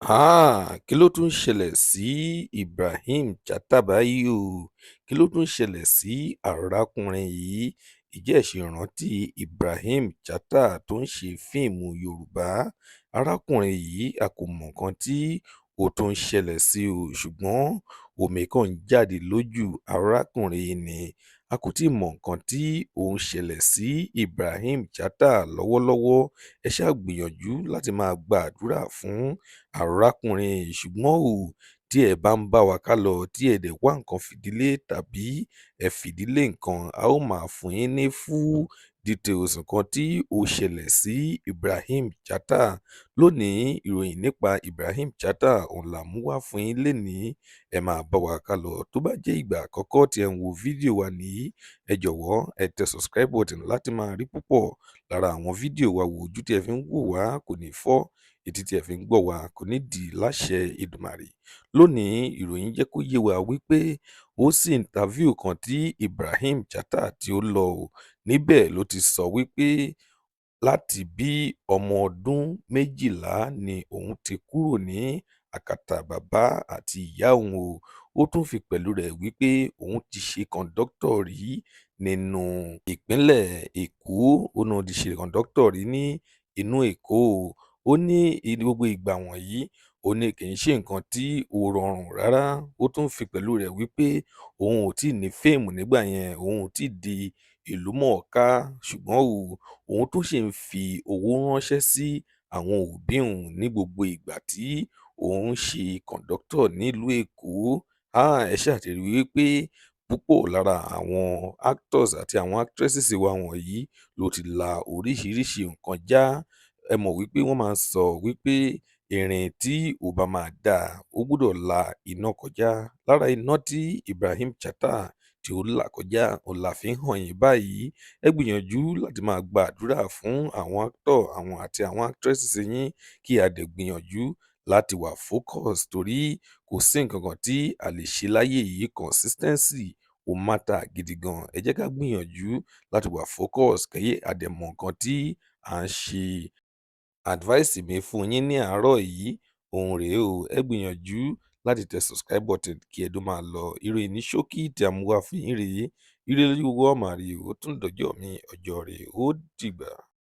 Háà, kí ló tún ṣẹlẹ̀ sí Ibrahim Chatta báyìí o? Kí ló tún ṣẹlẹ̀ sí arákùnrin yìí? Ǹjẹ́ ẹ ṣì rántí Ibrahim Chatta tó ń ṣe fíìmù Yorùbá? Arákùnrin yìí, a kò mọ nǹkan tí ó tún ṣẹlẹ̀ sí o, ṣùgbọ́n omi kan ń jáde lójú arákùnrin yìí ni. A kò tí ì mọ nǹkan tí ó ń ṣẹlẹ̀ sí Ibrahim Chatta lọ́wọ́lọ́wọ́. Ẹ ṣáà gbìyànjú láti máa gba àdúrà fún arákùnrin yìí. Ṣùgbọ́n o, tí ẹ bá ń bá wa kálọ, tí ẹ dẹ̀ wá nǹkan fìdílé tàbí ẹ fìdílé nǹkan, a ó máa fún yín ní full details nǹkan tí ó ṣẹlẹ̀ sí Ibrahim Chatta lónìí. Ìròyìn nípa Ibrahim Chatta òun là mú wá fún yín lénìí. Ẹ máa bá wa kálọ. Tó bá jẹ́ ìgbà àkọ́kọ́ tí ẹ ń wo fídíò wa nìyí, ẹ jọ̀wọ́, ẹ tẹ subscribe button láti máa rí púpọ̀ lára àwọn fídíò wa wò. Ojú tí ẹ fi ń wò wá kò ní fọ́, etí tí ẹ fi ń gbọ́ wá kò ní dì láṣẹ Èdùmàrè. Lónìí, ìròyìn jẹ́ kó yé wa wípé ó sì interview kan tí Ibrahim Chatta tí ó lọ o. Níbẹ̀ ló ti sọ wípé láti bí ọmọ ọdún 12 ni òun ti kúrò ní àkàtà bàbá àti ìyá òun o. Ó tún fi pẹ̀lú rẹ̀ wípé òun ti ṣe kóńdọ́tọ̀ rí nínú ìpínlẹ̀ Èkó. Ó náà ti ṣe kóńdọ́tọ̀ rí ní inú Èkó o. Ó ní gbogbo ìgbà wọ̀nyí, ó ní kì í ṣe nǹkan tí ó rọrùn rárá. Ó tún fi pẹ̀lú rẹ̀ wípé òun ò tí ì ní fame nígbà yẹn, òun ò tí ì di ìlú mọ̀ọ́ká, ṣùgbọ́n o, òun tún ṣì ń fi owó ránṣẹ́ sí àwọn òbí òun ní gbogbo ìgbà tí òun ń ṣe kóńdọ́tọ̀ nílùú Èkó. Háà, ẹ ṣáà ti rí wípé púpọ̀ lára àwọn actors àti àwọn actresses wa wọ̀nyí ló ti la oríṣiríṣi nǹkan já. Ẹ mọ̀ wípé wọ́n máa ń sọ wípé ìrìn tí ò bá máa dáa, ó gbọ́dọ̀ la iná kọjá. Lára iná tí Ibrahim Chatta tí ó là kọjá òun la fi ń hàn yín báyìí. Ẹ gbìyànjú láti máa gba àdúrà fún àwọn actor àwọn àti àwọn actresses yín, kí a dẹ̀ gbìyànjú láti wà focus, torí kò sí nǹkan kan tí a lè ṣe láyé yìí, consistency ó matter gidi gan. Ẹ jẹ́ ká gbìyànjú láti wà focus kí a dẹ̀ mọ nǹkan tí à ń ṣe. Advice mi fún yín ní àárọ̀ yìí òun rèé o. Ẹ gbìyànjú láti tẹ subscribe button kí ẹ tó máa lọ. Ìròyìn ní ṣókí tí a mú wá fún yín rèé. Ire lójú gbogbo wa máa rí o. Ó tún dọjọ́ mi, ọjọ́ rèé, ó dìgbà.